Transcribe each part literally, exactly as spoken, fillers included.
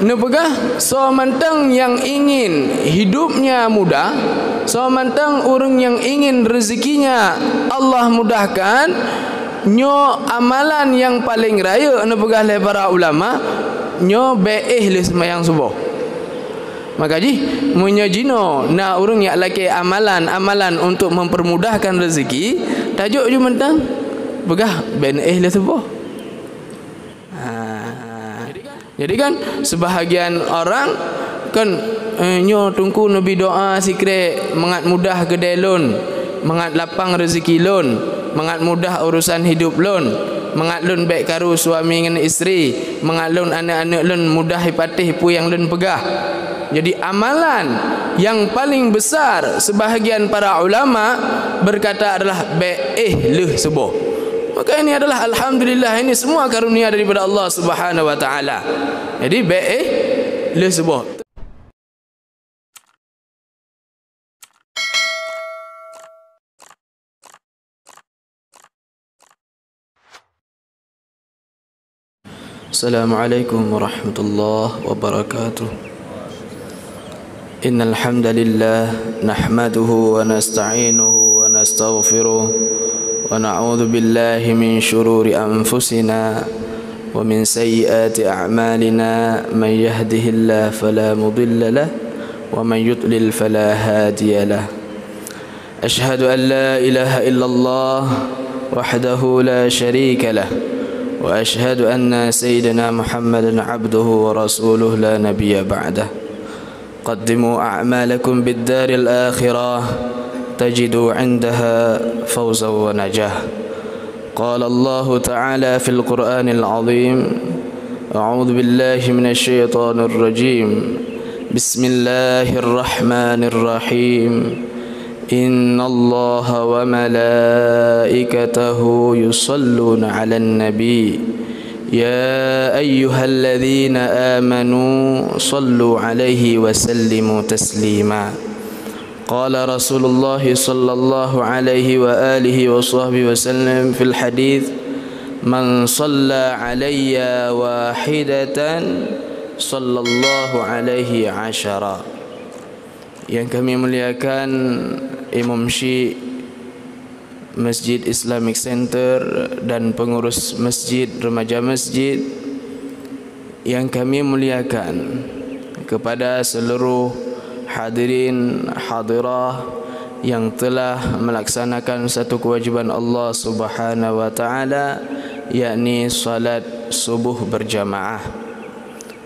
Neupeugah, soe mantong nyang ingin hidupnya mudah, soe mantong ureuëng nyang ingin rezekinya Allah mudahkan, nyoe amalan nyang paleng rayeuk neupeugah lé para ulama, nyoe bék éh lheueh seumayang suboh. Maka jih, meunyoe jinoe na ureuëng nyang lakée amalan-amalan untuk mempermudahkan rezeki, tajok ju mantong, peugah bék éh lheueh suboh. Ha. Jadi kan, sebahagian orang kan, eh, nyoe Teungku neubi doa sikrek mangat mudah keudée lôn, mangat lapang rezeki lôn, mangat mudah urusan hidup lôn, mangat lôn bék karu suami ngon istri, mangat lôn aneuëk-aneuëk lôn mudah ipatéh peue nyang lôn peugah. Jadi amalan nyang paling besar sebahagian para ulama berkata adalah bék éh lheueh suboh. Maka ini adalah alhamdulillah, ini semua karunia daripada Allah Subhanahu wa taala. Jadi bék éh lheueh suboh. السلام عليكم ورحمة الله وبركاته. إن الحمد لله نحمده ونستعينه ونستغفره ونعوذ بالله من شرور أنفسنا ومن سيئات أعمالنا. من يهده الله فلا مضل له ومن يضلل فلا هادي له. أشهد أن لا إله إلا الله وحده لا شريك له، وأشهد أن سيدنا محمدا عبده ورسوله لا نبي بعده. قدموا أعمالكم بالدار الآخرة تجدوا عندها فوزا ونجاة. قال الله تعالى في القرآن العظيم: أعوذ بالله من الشيطان الرجيم. بسم الله الرحمن الرحيم. إن الله وملائكته يصلون على النبي. يا أيها الذين آمنوا صلوا عليه وسلموا تسليما. قال رسول الله صلى الله عليه وآله وصحبه وسلم في الحديث: من صلى علي واحدة صلى الله عليه عشرا. Yang kami muliakan Imam Syik Masjid Islamic Center dan pengurus masjid, remaja masjid, yang kami muliakan, kepada seluruh hadirin hadirah yang telah melaksanakan satu kewajiban Allah Subhanahu wa taala, yakni salat subuh berjamaah.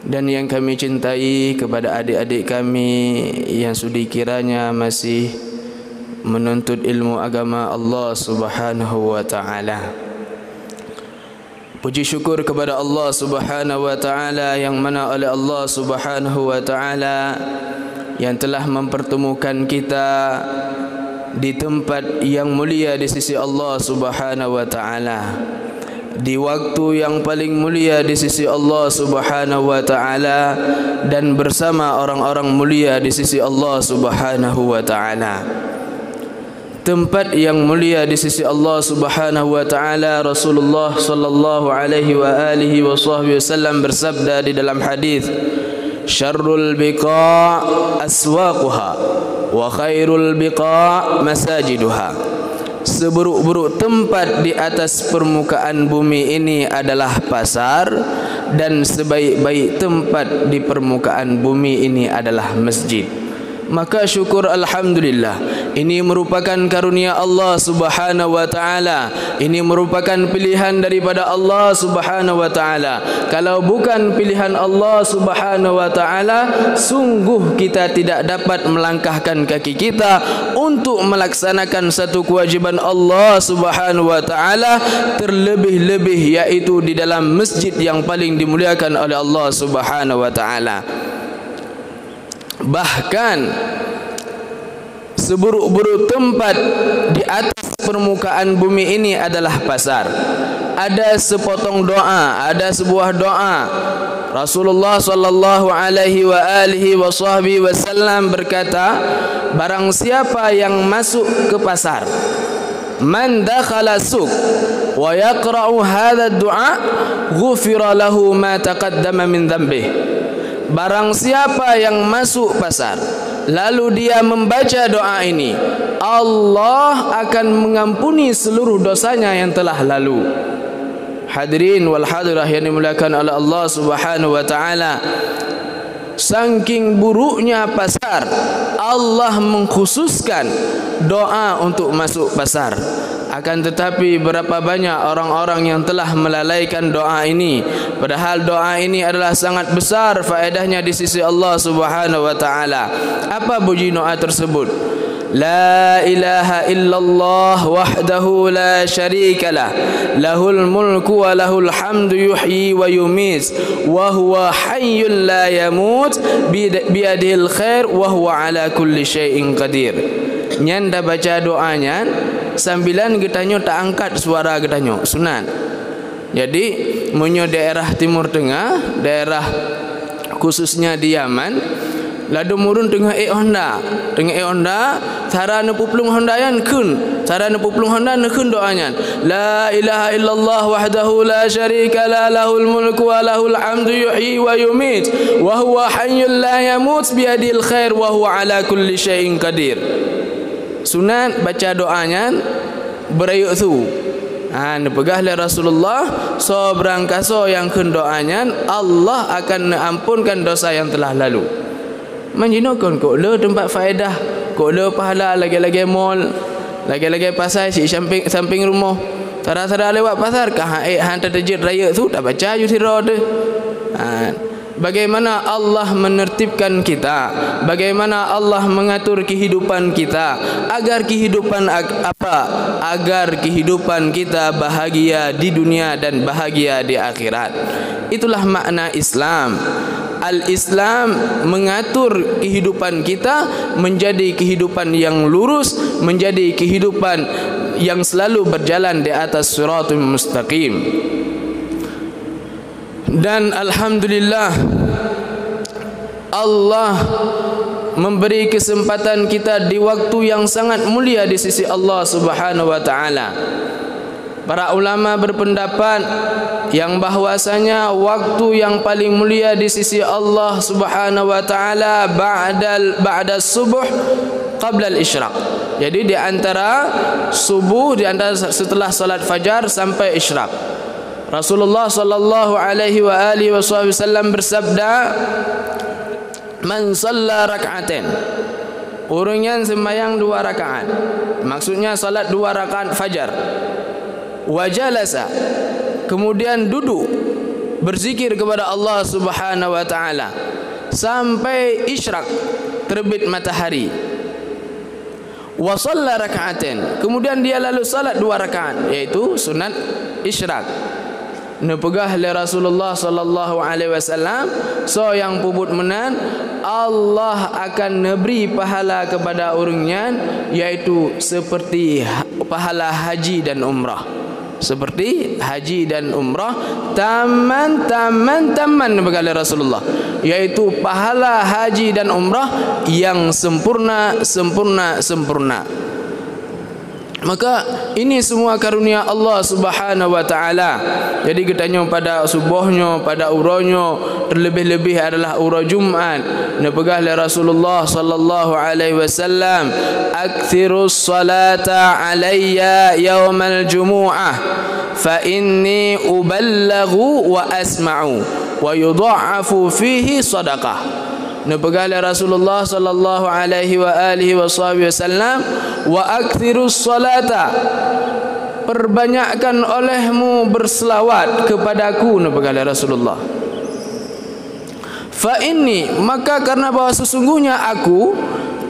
Dan yang kami cintai, kepada adik-adik kami yang sudi kiranya masih menuntut ilmu agama Allah Subhanahu wa taala. Puji syukur kepada Allah Subhanahu wa taala, yang mana oleh Allah Subhanahu wa taala yang telah mempertemukan kita di tempat yang mulia di sisi Allah Subhanahu wa taala, di waktu yang paling mulia di sisi Allah Subhanahu wa taala, dan bersama orang-orang mulia di sisi Allah Subhanahu wa taala. Tempat yang mulia di sisi Allah Subhanahu wa taala, Rasulullah sallallahu alaihi wa alihi wa sahbihi wasallam bersabda di dalam hadis, "Syarrul biqa' aswaquha, wa khairul biqa' masajiduha." Seburuk-buruk tempat di atas permukaan bumi ini adalah pasar, dan sebaik-baik tempat di permukaan bumi ini adalah masjid. Maka syukur alhamdulillah, ini merupakan karunia Allah Subhanahu wa taala. Ini merupakan pilihan daripada Allah Subhanahu wa taala. Kalau bukan pilihan Allah Subhanahu wa taala, sungguh kita tidak dapat melangkahkan kaki kita untuk melaksanakan satu kewajiban Allah Subhanahu wa taala, terlebih-lebih yaitu di dalam masjid yang paling dimuliakan oleh Allah Subhanahu wa taala. Bahkan seburuk-buruk tempat di atas permukaan bumi ini adalah pasar. Ada sepotong doa, ada sebuah doa. Rasulullah sallallahu alaihi wa alihi wa sahbihi wasallam berkata, barang siapa yang masuk ke pasar, "Man dakhala suq wa yaqra'u hadha du'a, ghufira lahu ma taqaddama min dhanbih." Barang siapa yang masuk pasar, lalu dia membaca doa ini, Allah akan mengampuni seluruh dosanya yang telah lalu. Hadirin wal hadirah yang dimuliakan oleh Allah Subhanahu wa taala, saking buruknya pasar, Allah mengkhususkan doa untuk masuk pasar. Akan tetapi, berapa banyak orang-orang yang telah melalaikan doa ini, padahal doa ini adalah sangat besar faedahnya di sisi Allah Subhanahu wa taala. Apa bunyi doa tersebut? La ilaha illallah wahdahu la syarikalah, lahul mulku wa lahul hamdu, yuhyi wa yumit, wa huwa hayyul la yamut, bid-, biyadihil khair, wa huwa ala kulli syai'in qadir. Nyan tabaca doa nyan, sambilan geutanyoe taangkat suara geutanyoe, sunat. Jadi, meunyoe daerah Timur Tengah, daerah khususnya di Yaman, ladum ureuëng teungoh ék honda, teungoh ék honda, cara neupuplueng honda nyan kheun, cara neupuplueng honda neukheun doa nyan, la ilaha illallah wahdahu la syarikalah, lahul mulku wa lahul hamdu, yuhyi wa yumit, wa huwa hayyul la yamut, biyadihil khair, wa huwa ala kulli syai'in qadir. Sunat baca doa nyan beurayeuk su. Ha, neupeugah lé Rasulullah, soe beurangkasoe nyang kheun doa nyan, Allah akan neuamponkan dosa nyang teulah lalu. Man jinoe kon kok le teumpat faedah, kok le pahala lagée-lagée mall, lagée-lagée pasai si samping, samping rumoh. Sara-sara lewat pasar ka han ék han teujeuet rayeuk su, tabaca ju sidroe teuh. Ha. Bagaimana Allah menertibkan kita, bagaimana Allah mengatur kehidupan kita, agar kehidupan ag-, apa? Agar kehidupan kita bahagia di dunia dan bahagia di akhirat. Itulah makna Islam. Al-Islam mengatur kehidupan kita menjadi kehidupan yang lurus, menjadi kehidupan yang selalu berjalan di atas siratul mustaqim. Dan alhamdulillah, Allah memberi kesempatan kita di waktu yang sangat mulia di sisi Allah Subhanahu wa taala. Para ulama berpendapat yang bahwasanya waktu yang paling mulia di sisi Allah Subhanahu wa taala ba'dal, ba'da subuh qablal isyraq. Jadi di antara subuh, di antara setelah salat fajar sampai isyraq. Rasulullah sallallahu alaihi wa alihi wasallam bersabda, "Man shalla rak'atain." Ureuëng nyan sembahyang dua rakaat. Maksudnya salat dua rakaat fajar. Wa jalasa. Kemudian duduk berzikir kepada Allah Subhanahu wa taala sampai isyraq, terbit matahari. Wa shalla rak'atain. Kemudian dia lalu salat dua rakaat, yaitu sunat isyraq. Neupeugah lé Rasulullah sallallahu alaihi wasallam, soe nyang peubuet meunan, Allah akan neubri pahala kepada ureuëng nyan, yaitu seperti ha-, pahala haji dan umrah. Seperti haji dan umrah, taman, taman, taman, neupeugah lé Rasulullah, yaitu pahala haji dan umrah yang sempurna, sempurna, sempurna. Maka, ini semua karunia Allah Subhanahu wa taala. Jadi, geutanyoe pada suboh nyoe, pada uroe nyoe, terlebih-lebih adalah uroe Jumat, neupeugah lé Rasulullah sallallahu alaihi wasallam, "Aktsirus salata alayya yaumal jumu'ah, fa inni uballighu wa asma'u, wa yudha'afu fihi shadaqah." Neupeugah lé Rasulullah sallallahu alaihi wa alihi wa sahbihi wasallam, "Wa aktsirus salata," perbanyakkan olehmu berselawat kepadaku, neupeugah lé Rasulullah. "Fa inni," maka karena bahwa sesungguhnya aku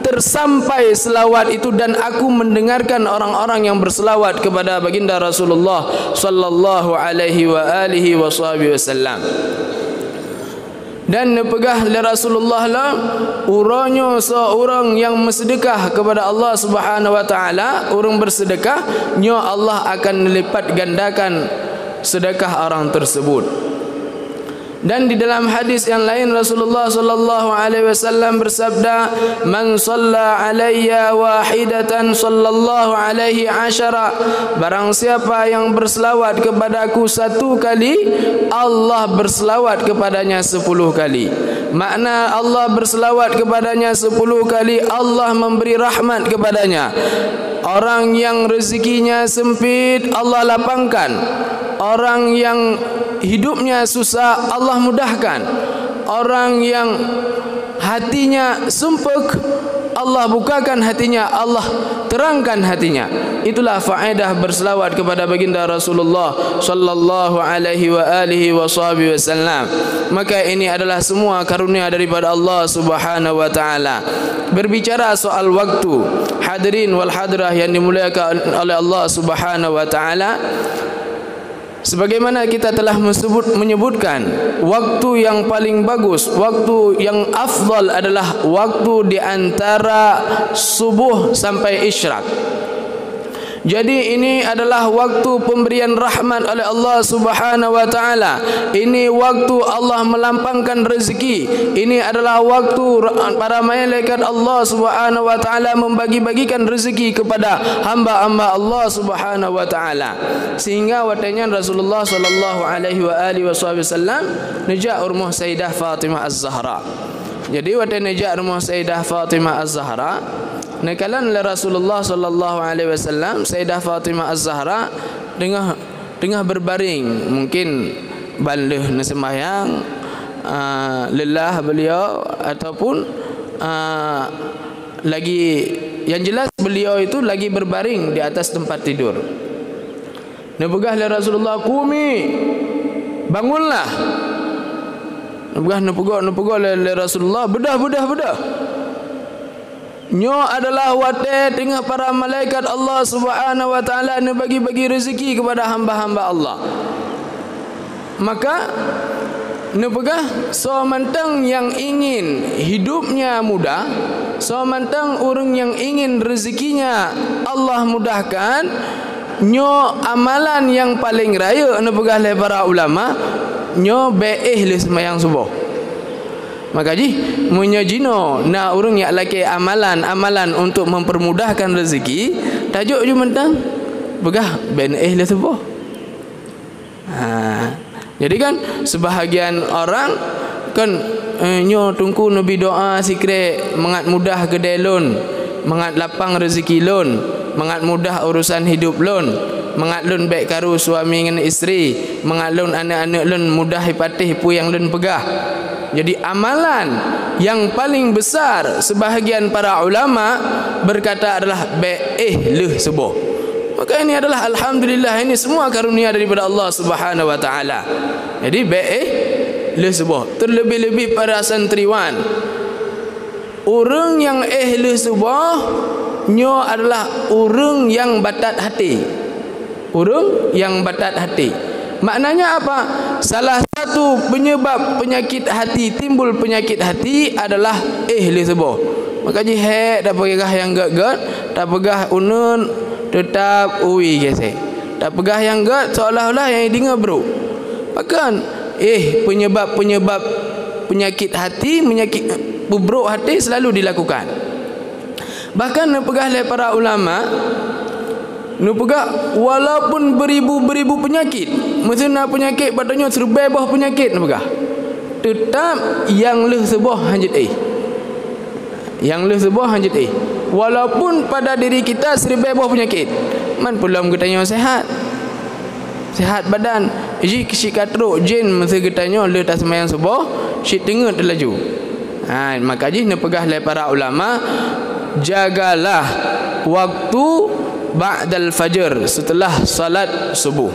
tersampai selawat itu dan aku mendengarkan orang-orang yang berselawat kepada Baginda Rasulullah sallallahu alaihi wa alihi wa sahbihi wasallam. Dan neupeugah lé Rasulullah lom, uroe nyoe soe ureuëng nyang meuseudekah kepada Allah Subhanahu wa taala, ureuëng bersedekah, nyoe Allah akan melipat gandakan sedekah orang tersebut. Dan di dalam hadis yang lain, Rasulullah sallallahu alaihi wasallam bersabda, "Man shalla alayya wahidatan sallallahu alaihi asyara." Barang siapa yang berselawat kepadaku satu kali, Allah berselawat kepadanya sepuluh kali. Makna Allah berselawat kepadanya sepuluh kali, Allah memberi rahmat kepadanya. Orang yang rezekinya sempit, Allah lapangkan. Orang yang hidupnya susah, Allah mudahkan. Orang yang hatinya sumpek, Allah bukakan hatinya, Allah terangkan hatinya. Itulah faedah berselawat kepada baginda Rasulullah sallallahu alaihi wa alihi wa sahbihi wasallam. Maka ini adalah semua karunia daripada Allah Subhanahu wa taala. Berbicara soal waktu, hadirin wal hadirah yang dimuliakan oleh Allah Subhanahu wa taala, sebagaimana kita telah mesebut, menyebutkan, waktu yang paling bagus, waktu yang afdal adalah waktu di antara subuh sampai isyraq. Jadi, ini adalah waktu pemberian rahmat oleh Allah Subhanahu wa taala. Ini waktu Allah melapangkan rezeki. Ini adalah waktu ra-, para malaikat Allah Subhanahu wa taala membagi-bagikan rezeki kepada hamba-hamba Allah Subhanahu wa taala. Sehingga watée nyan Rasulullah sallallahu alaihi wa alihi wasallam neujak u rumoh Sayyidah Fatimah Az-Zahra. Jadi, watée neujak u rumoh Sayyidah Fatimah Az-Zahra, neukalon lé Rasulullah sallallahu alaihi wasallam Sayyidah Fatimah Az-Zahra teungoh, teungoh berbaring, mungkin ban lheueh neuseumbahyang, a, lelah beliau ataupun, a, lagi, yang jelas beliau itu lagi berbaring di atas tempat tidur. Neupeugah lé Rasulullah, "Qumi, bangunlah." Neupeugah, neupeugah, neupeugah lé, lé Rasulullah, "Beudôh, beudôh, beudôh." Nyoe adalah watée teungoh para malaikat Allah Subhanahu wa taala neubagi-bagi rezeki kepada hamba-hamba Allah. Maka neupeugah, soe mantong nyang ingin hidupnya mudah, soe mantong ureuëng nyang ingin rezekinya Allah mudahkan, nyoe amalan nyang paleng rayeuk neupeugah lé para ulama, nyoe bék éh lheueh seumayang suboh. Maka jih, meunyoe jinoe na ureuëng nyang lakée amalan-amalan untuk mempermudahkan rezeki, tajok ju mantong, peugah bék éh lheueh suboh. Ha, jadi kan, sebahagian orang kan, eh, nyoe teungku neubi doa sikrek mangat mudah keudée lôn, mangat lapang rezeki lôn, mangat mudah urusan hidup lôn, mangat lôn bék karu suami ngon istri, mangat lôn aneuëk-aneuëk lôn mudah jipatéh peue nyang lôn peugah. Jadi, amalan nyang paling besar, sebahagian para ulama berkata, adalah bék éh lheueh suboh. Maka ini adalah alhamdulillah, ini semua karunia daripada Allah Subhanahu wa taala. Jadi, bék éh lheueh suboh, terlebih-lebih para santriwan. Ureuëng nyang éh lheueh suboh nyoe adalah ureuëng nyang batat hati. Ureuëng nyang batat hati. Maknanya apa? Salah satu penyebab penyakit hati, timbul penyakit hati adalah éh lheueh suboh. Maka jih hék tapeugah nyang gét-gét, tapeugah uneuen, teutab ui gesek. Tapeugah nyang gét seolah-olah nyang deungoe brok. Pakon? Éh, penyebab-penyebab penyakit hati, menyakit, peubrok hati selalu dilakukan. Bahkan neupeugah lé para ulama, neupeugah walaupun beribu-beribu penyakit, meuseu na penyakit bak tanyoe siribée boh penyakit neupeugah, teutab nyang lheueh suboh hanjeuet éh. Nyang lheueh suboh hanjeuet éh. Walaupun pada diri kita siribée boh penyakit, man peulom geutanyoe sehat. Sehat badan, jih sikatrok jén meuseu geutanyoe lheueh taseumayang suboh, cit teungeut laju. Ha, maka jih neupeugah lé para ulama, jagalah waktu ba'dal fajr, setelah salat subuh.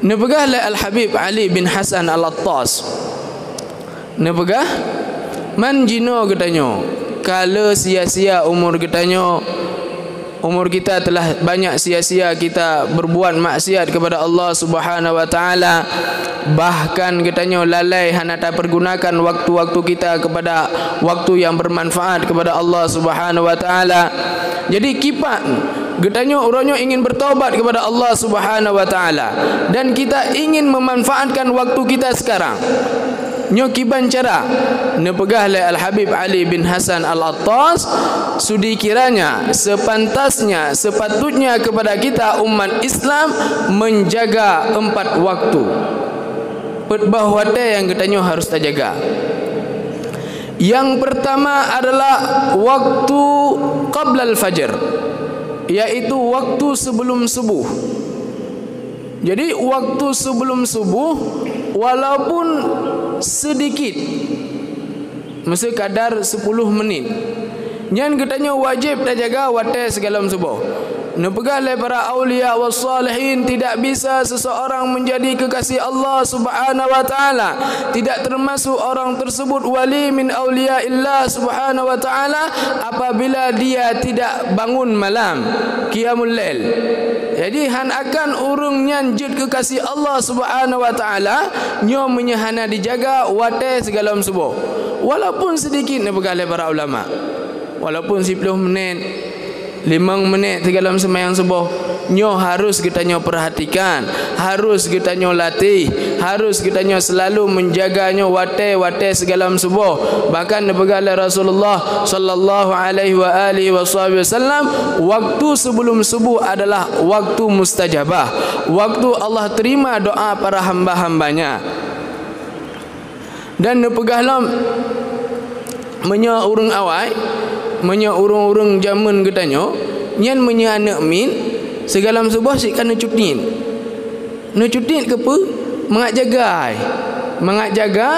Neupeugah lé Al-Habib Ali bin Hasan Al-Attas, neupeugah, man jinoe geutanyoe, ka le sia-sia umur geutanyoe, Umur kita telah banyak sia-sia kita berbuat maksiat kepada Allah Subhanahu wa Taala. Bahkan geutanyoe lalai hana tapergunakan waktu-waktu kita kepada waktu yang bermanfaat kepada Allah Subhanahu wa Taala. Jadi kiban geutanyoe uroe nyoe ingin bertaubat kepada Allah Subhanahu wa Taala, dan kita ingin memanfaatkan waktu kita sekarang. Nyoe kiban cara, neupeugah lé Al-Habib Ali bin Hasan Al-Attas, sudikiranya, sepantasnya, sepatutnya kepada kita umat Islam menjaga empat waktu. Peuet boh watée nyang geutanyoe harus tajaga. Yang pertama adalah waktu qablal fajr, yaitu waktu sebelum subuh. Jadi, waktu sebelum subuh, walaupun sedikit, meusekadar sepuluh menit, nyan geutanyoe wajéb tajaga watée sigohlom suboh. Neupeugah lé para aulia was salihin, tidak bisa seseorang menjadi kekasih Allah Subhanahu wa Taala, tidak termasuk orang tersebut wali min aulia illah Subhanahu wa Taala, apabila dia tidak bangun malam, qiyamul lail. Jadi, han akan ureuëng nyan jeuet keu kasih Allah Subhanahu wa Taala, nyoe meunyoe hana dijaga watée sigohlom suboh. Walaupun sedikit, neupeugah lé para ulama. Walaupun siploh menit, limong menit sigohlom seumayang suboh, nyoe harus geutanyoe perhatikan, harus geutanyoe latih, harus geutanyoe selalu menjaga nyoe watée-watée sigohlom suboh. Bahkan neupeugah lé Rasulullah sallallahu alaihi wa alihi wasahbihi wasallam, waktu sebelum subuh adalah waktu mustajabah, waktu Allah terima doa para hamba-hamba-Nya. Dan neupeugah lom, meunyoe ureuëng awai, meunyoe ureuëng-ureuëng jameun geutanyoe, nyan meunyoe aneuëk miet, sigohlom suboh cit ka neucutiet. Neucutiet keupeue? Mangat jaga ai. Mangat jaga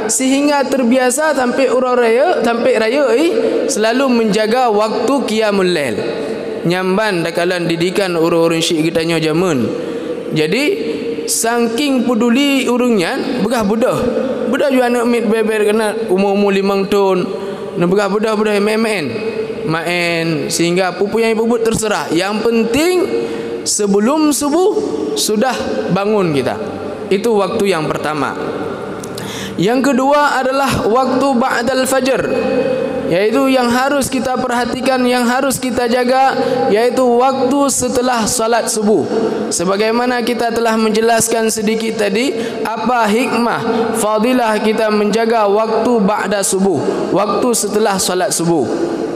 sehingga terbiasa sampai uroe rayeuk, sampai rayeuk ih, selalu menjaga waktu qiyamul lail. Nyan ban takalon didikan ureuëng-ureuëng syiek geutanyoe jameun. Jadi, saking peuduli ureuëng nyan, beugah beudôh. Beudôh ju aneuëk miet bèe-bèe keunan umu-umu limong thon. Neubeugah beudôh-beudôh maén-maén. Maén, sehingga peue-peue nyang jipeubuet terserah. Yang penting, sebelum subuh, sudah bangun kita. Itu waktu yang pertama. Yang kedua adalah waktu ba'dal fajr, yaitu yang harus kita perhatikan, yang harus kita jaga, yaitu waktu setelah salat subuh. Sebagaimana kita telah menjelaskan sedikit tadi, apa hikmah, fadilah kita menjaga waktu ba'da subuh, waktu setelah salat subuh.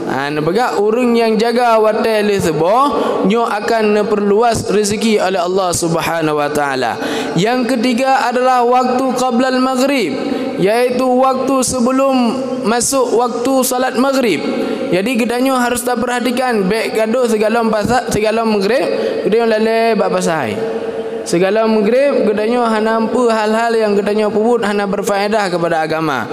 Ha, neupeugah ureuëng nyang jaga watée lheueh suboh, nyoe akan neupeurluas rezeki oleh Allah Subhanahu wa Taala. Yang ketiga adalah waktu qablal maghrib, yaitu waktu sebelum masuk waktu salat maghrib. Jadi, geutanyoe harus taperhatikan, bék gadôh sigohlom pasa-, sigohlom maghrib, geutanyoe lalée bak pasai. Sigohlom maghrib, geutanyoe hana peue hal-hal nyang geutanyoe peubuet hana berfaedah kepada agama.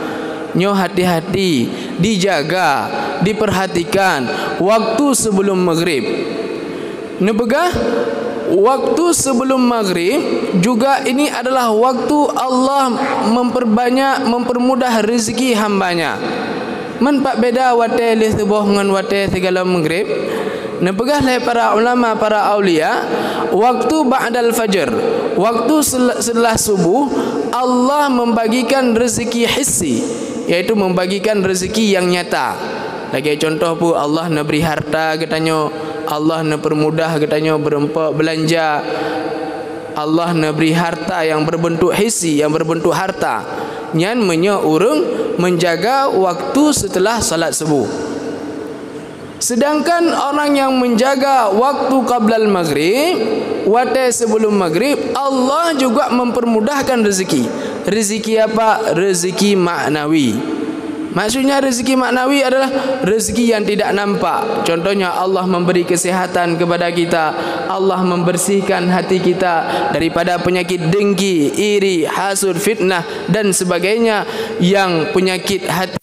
Nyoe hati-hati, dijaga, diperhatikan waktu sebelum maghrib. Neupeugah, waktu sebelum maghrib juga ini adalah waktu Allah memperbanyak, mempermudah rezeki hamba-Nya. Man pat beda watée lheueh suboh ngon watée sigohlom maghrib? Neupeugah lé para ulama, para aulia, waktu ba'dal fajr, waktu sel-, setelah subuh, Allah membagikan rezeki hissi, yaitu membagikan rezeki yang nyata. Lagée contoh peue, Allah neubri harta geutanyoe, Allah neupeurmudah geutanyoe beureumpok beulanja, Allah neubri harta nyang berbentuk hissi, nyang berbentuk harta. Nyan meunyoe ureuëng menjaga waktu setelah salat subuh. Sedangkan orang yang menjaga waktu qablal maghrib, watée sebelum maghrib, Allah juga mempermudahkan rezeki. Rezeki apa? Rezeki maknawi. Maksudnya, rezeki maknawi adalah rezeki yang tidak nampak. Contohnya, Allah memberi kesehatan kepada kita, Allah membersihkan hati kita daripada penyakit dengki, iri, hasud, fitnah, dan sebagainya yang penyakit hati.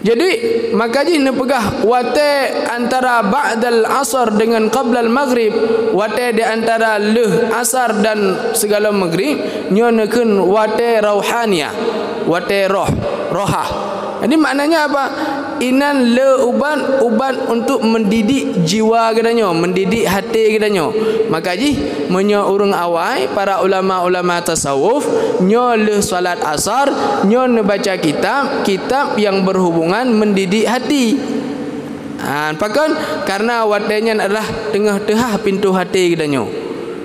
Jadi, maka jih neupeugah watée antara ba'dal asar dengan qablal maghrib, watée di antara lheueh asar dan sigohlom maghrib, nyoe neukheun watée rauhaniyah, watée roh, rohah. Jadi, maknanya apa? inan le ubat, ubat untuk mendidik jiwa geutanyoe, mendidik hati geutanyoe. Maka jih, meunyoe ureuëng awai, para ulama-ulama tasawuf, nyoe lheueh salat asar, nyoe neubaca kitab, kitab yang berhubungan mendidik hati. Ha, pakon? Karena watée nyan adalah teungoh teuhah pintoe hati geutanyoe.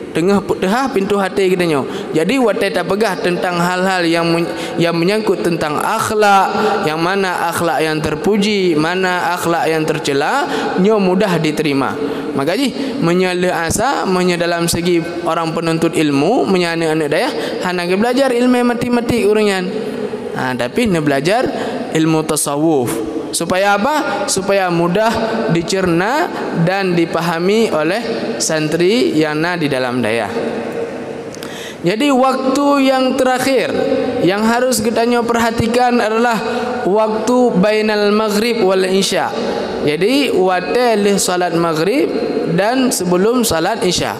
Teungoh pu-, teuhah pintoe hati geutanyoe. Jadi, watée tapeugah tentang hal-hal yang men-, yang menyangkut tentang akhlak, yang mana akhlak yang terpuji, mana akhlak yang tercela, nyoe mudah diterima. Maka jih, meunyoe lheueh asa, meunyoe dalam segi orang penuntut ilmu, meunyoe aneuëk-aneuëk dayah, hana geubeulajar ilmu matematik ureuëng nyan. Ha, tapi neubeulajar ilmu tasawuf. Supaya apa? Supaya mudah dicerna dan dipahami oleh santri yang na di dalam dayah. Jadi, waktu yang terakhir yang harus geutanyoe perhatikan adalah waktu bainal maghrib wal isya. Jadi, watée lheueh salat maghrib dan sebelum salat isya.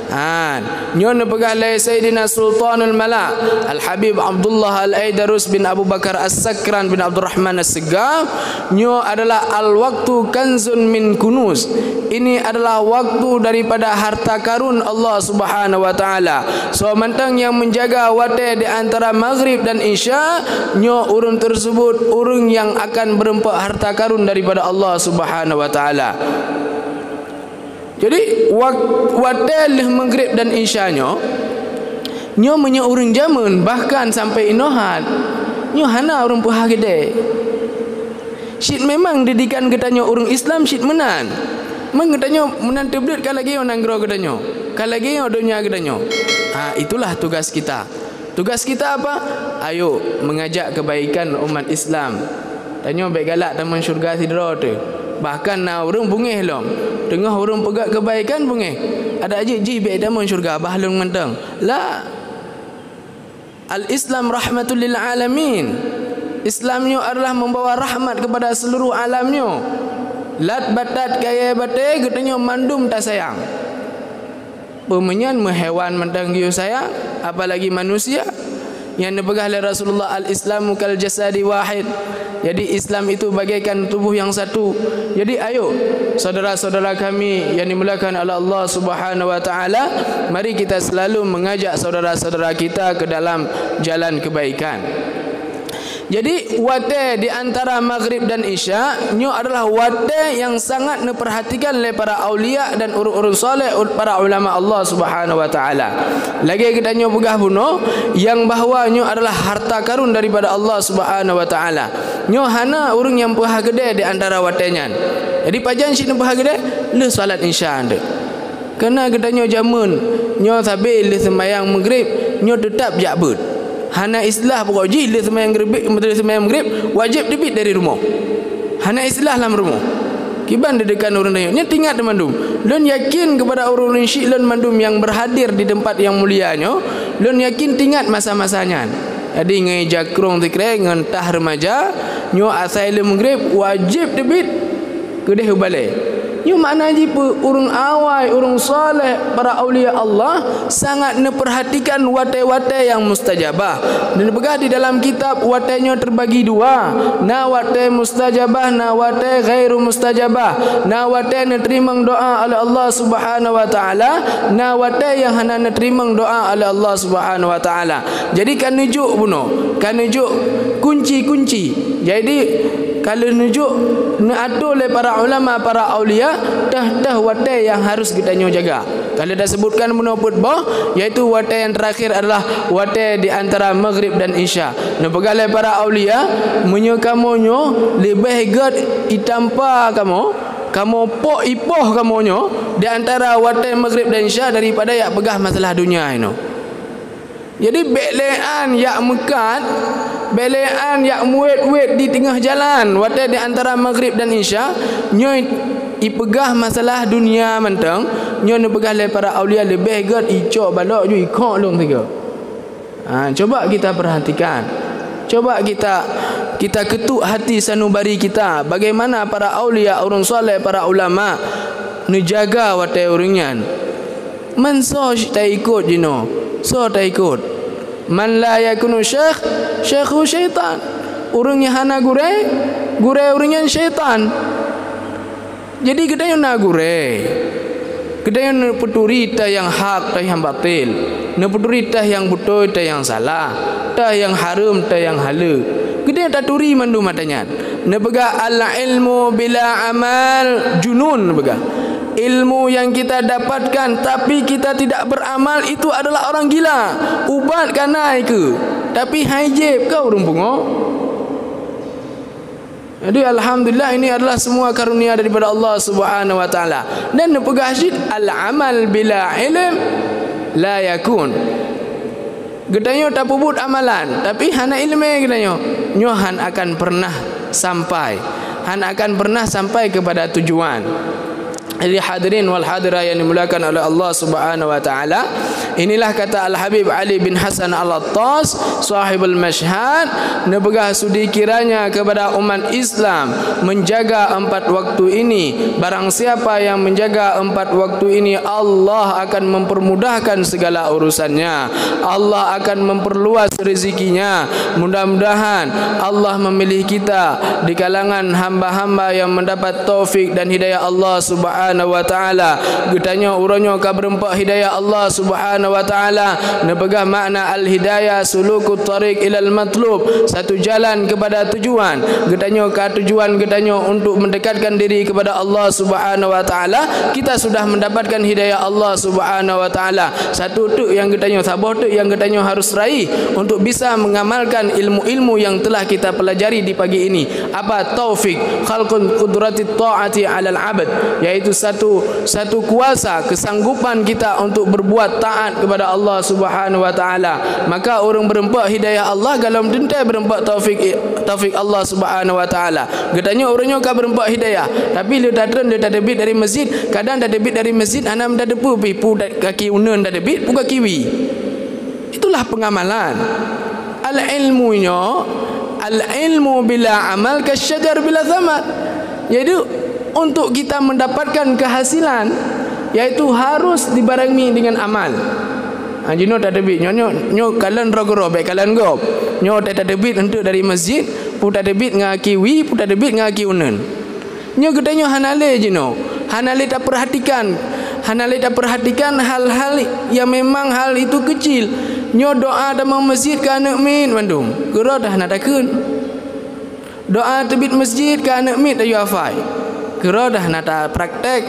Ha, nyoe neupeugah lé Sayyidina Sultanul Mala, Al-Habib Abdullah Al-Aidarus bin Abu Bakar As-Sakran bin Abdurrahman As-Seggaf, nyoe adalah al-waktu kanzun min kunuz. Ini adalah waktu daripada harta karun Allah Subhanahu wa Taala. Soe mantong nyang menjaga watée di antara maghrib dan isya, nyoe ureuëng tersebut ureuëng yang akan beureumpok harta karun daripada Allah Subhanahu wa Taala. Jadi, wak-, watée lheueh maghrib dan isya nyoe, nyoe meunyoe ureuëng jameun, bahkan sampai inoe hat, nyoe hana ureuëng peuhah keudée. Cit memang didikan geutanyoe ureuëng Islam cit meunan. Meunan geutanyoe meunan teubleuet ka lagée nyoe nanggroe geutanyoe, ka lagée nyoe donya geutanyoe. Ha, itulah tugas kita. Tugas kita apa? Ayo, mengajak kebaikan umat Islam. Tanyoe bék galak tamong syeuruga sidroe teuh. Bahkan na ureuëng beungéh lom. Teungoh ureuëng peugah kebaikan beungéh. Adak jih, jih bék tamong syeuruga, bah lôn mantong. La. Al-Islam rahmatul lil alamin. Islam nyoe adalah membawa rahmat kepada seluruh alam nyoe. Lat batat kayée batée geutanyoe mandum tasayang. Peue meunyan meuhewan mantong geuyue sayang, apalagi manusia. Nyang neupeugah lé Rasulullah, "Al-Islamu kal jasadi wahid." Jadi, Islam itu bagaikan tubuh yang satu. Jadi, ayo, saudara-saudara kami yang dimuliakan oleh Allah Subhanahu wa Taala, mari kita selalu mengajak saudara-saudara kita ke dalam jalan kebaikan. Jadi, watée di antara maghrib dan isya, nyoe adalah watée yang sangat neupeurhatikan lé para aulia dan ureuëng-ureuëng saleh, para ulama Allah Subhanahu wa Taala. Lagée geutanyoe peugah bunoe, nyang bahwa nyoe adalah harta karun daripada Allah Subhanahu wa Taala. Nyoe hana ureuëng nyang peuhah keudée di antara watée nyan. Jadi, pajan cit neupeuhah keudée? Lheueh salat isya nyan. Keureuna geutanyoe jameun nyoe sabe lheueh seumayang maghrib, nyoe teutab jak beuet. Hana istilah pokok jih lheueh seumayang maghrib, lheueh seumayang maghrib, wajéb teubiet dari rumoh. Hana istilah lam rumoh. Kiban deudekan ureuëng tanyoe, nyoe teuingat teumandum. Lôn yakin keupada ureuëng-ureuëng syiek lôn mandum nyang beurhadir di teumpat nyang mulia nyoe, lôn yakin teuingat masa-masa nyan. Jadi, ngon ija krong sikrek, ngon tah reumaja, nyoe asai lheueh maghrib, wajéb teubiet keudeh u balée. Nyoe makna jih peue? Ureuëng awai, ureuëng saleh, para aulia Allah sangat neupeurhatikan watée-watée nyang mustajabah. Neupeugah di dalam kitab, watée nyoe teubagi dua, na watée mustajabah, na watée ghairu mustajabah, na watée neuteurimong doá oleh Allah Subhanahu wa Taala, na watée nyang hana neuteurimong doá oleh Allah Subhanahu wa Taala. Jadi, ka neujok bunoe, ka neujok kunci-kunci. Jadi, ka lheueh neujok neuatoe lé para ulama, para aulia, teuh-teuh watée nyang harus geutanyoe jaga. Ka lheueh tasebutkan bunoe peuet boh, yaitu watée nyang terakhir adalah watée di antara maghrib dan isya. Neupeugah lé para aulia, meunyoe kamoe nyoe leubeh gét itampa kamoe, kamoe pok ipoh kamoe nyoe di antara watée maghrib dan isya daripada jak peugah masalah dunia inoe. Jadi, bék lé án jak meukat, bék lé án jak muet-uet di teungoh jalan, watée di antara maghrib dan isya, nyoe ipeugah masalah dunia mantong, nyoe neupeugah lé para aulia leubeh gét icok balok ju ikhok lôn sigoe. Ha, coba kita perhatikan. Coba kita, kita ketuk hati sanubari kita, bagaimana para aulia, ureuëng saleh, para ulama neujaga watée ureuëng nyan. Man soe taikot jinoe? Soe taikot? Man la yakunu syekh, syekhu syaitan. Ureuëng nyang hana gurée, gurée ureuëng nyan syaitan. Jadi geutanyoe na gurée. Geutanyoe neupeuturi teuh nyang hak, teuh nyang batil. Neupeuturi teuh nyang beutôi, teuh nyang salah. Teuh nyang hareuem, teuh nyang haleue. Geutanyoe taturi mandum ata nyan. Neupeugah al-ilmu bila amal junun, neupeugah. Ilmu yang kita dapatkan tapi kita tidak beramal, itu adalah orang gila. Ubat ka na ikeue, tapi hai jieb ka ureuëng pungo. Jadi alhamdulillah, ini adalah semua karunia daripada Allah Subhanahu wa taala. Dan neupeugah cit, al-amal bila ilm la yakun. Geutanyoe tapeubuet amalan, tapi hana iéleumé geutanyoe, nyoe han akan pernah sampai. Han akan pernah sampai kepada tujuan. Jadi hadirin wal hadirah yang dimuliakan oleh Allah Subhanahu wa taala, inilah kata Al-Habib Ali bin Hasan Al-Attas, sahibul Masyhad, neupeugah, sudi kiranya kepada umat Islam menjaga empat waktu ini. Barang siapa yang menjaga empat waktu ini, Allah akan mempermudahkan segala urusannya. Allah akan memperluas rezekinya. Mudah-mudahan Allah memilih kita di kalangan hamba-hamba yang mendapat taufik dan hidayah Allah Subhanahu wa taala. Geutanyoe uroe nyoe ka beureumpok hidayah Allah Subhanahu wa taala. Neupeugah makna al-hidayah, sulukut thariq ilal matlub, satu jalan kepada tujuan. Geutanyoe ka tujuan geutanyoe untuk mendekatkan diri kepada Allah Subhanahu wa taala. Kita sudah mendapatkan hidayah Allah Subhanahu wa taala. Satu teuk nyang geutanyoe, saboh teuk nyang geutanyoe harus raih untuk bisa mengamalkan ilmu-ilmu yang telah kita pelajari di pagi ini. Apa? Taufik, khalqun qudratit ta'ati 'alal 'abd, yaitu satu, satu kuasa, kesanggupan kita untuk berbuat taat kepada Allah Subhanahu wa taala. Maka ureuëng beureumpok hidayah Allah, golom teuntée beureumpok taufik, taufik Allah Subhanahu wa taala. Geutanyoe uroe nyoe ka beureumpok hidayah, tapi lheueh tatreun, lheueh tateubiet dari masjid, kadang tateubiet dari masjid hana meutateupeue pih peue kaki uneun tateubiet, peue kaki wie. Itulah pengamalan. Al-ilmu nyoe, al-ilmu bila amal kasyajar bila thamar. Jadi untuk kita mendapatkan kehasilan, yaitu harus dibarengi dengan amal. Ha, jinoe tateubiet, nyoe, nyoe, nyoe kalon droe keudroe, bék kalon gob. Nyoe tateubiet untuk dari masjid, peue tateubiet ngon kaki wie, peue tateubiet ngon kaki uneun. Nyoe geutanyoe hana lé jinoe, hana lé tapeurhatikan, hana lé tapeurhatikan hal-hal yang memang hal itu kecil. Nyoe doa tamong masjid keu aneuëk miet mandum, keudroe dah hana takheun. Doa teubiet masjid keu aneuëk miet tayue hafai, keudroe dah hana tapraktek.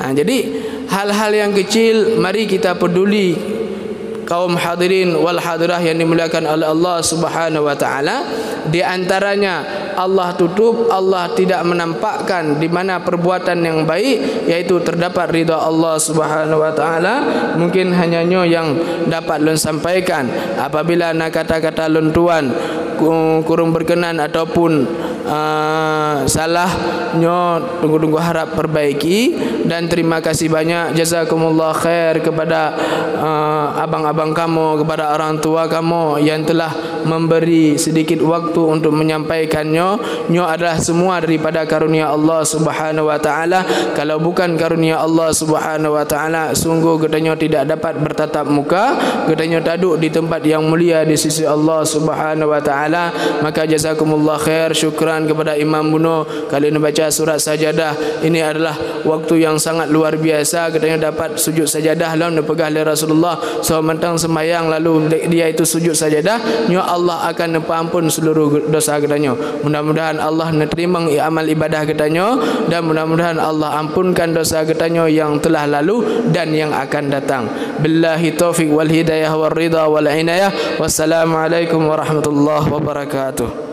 Ha, jadi hal-hal yang kecil mari kita peduli. Kaum hadirin wal hadirah yang dimuliakan oleh Allah Subhanahu wa taala, di antaranya Allah tutup, Allah tidak menampakkan di mana perbuatan yang baik, yaitu terdapat ridha Allah Subhanahu wa taala. Mungkin hanya nyoe yang dapat lôn sampaikan. Apabila na kata-kata lôn tuan ku-, kurang berkenan ataupun, ah, salah, nyoe tunggu-tunggu harap perbaiki. Dan terima kasih banyak, jazakumullah khair kepada, eh, abang-abang kamoe, kepada orang tua kamoe yang telah memberi sedikit waktu untuk menyampaikan nyoe. Nyoe adalah semua daripada karunia Allah Subhanahu wa taala. Kalau bukan karunia Allah Subhanahu wa taala, sungguh geutanyoe tidak dapat bertatap muka, geutanyoe taduek di tempat yang mulia di sisi Allah Subhanahu wa taala. Maka jazakumullah khair, syukran kepada Imam bunoe. Ka lheueh neubaca surat Sajadah, ini adalah waktu yang sangat luar biasa. Geutanyoe dapat sujud sajadah lom, neupeugah lé Rasulullah, soe mantong seumayang lalu di-, dia itu sujud sajadah, nyoe Allah akan neupeuampon seluruh dosa geutanyoe. Mudah-mudahan Allah neuteurimong i-, amal ibadah geutanyoe, dan mudah-mudahan Allah ampunkan dosa geutanyoe yang telah lalu dan yang akan datang. Billahi taufiq wal hidayah wal ridha wal inayah. Wassalamualaikum warahmatullahi wabarakatuh.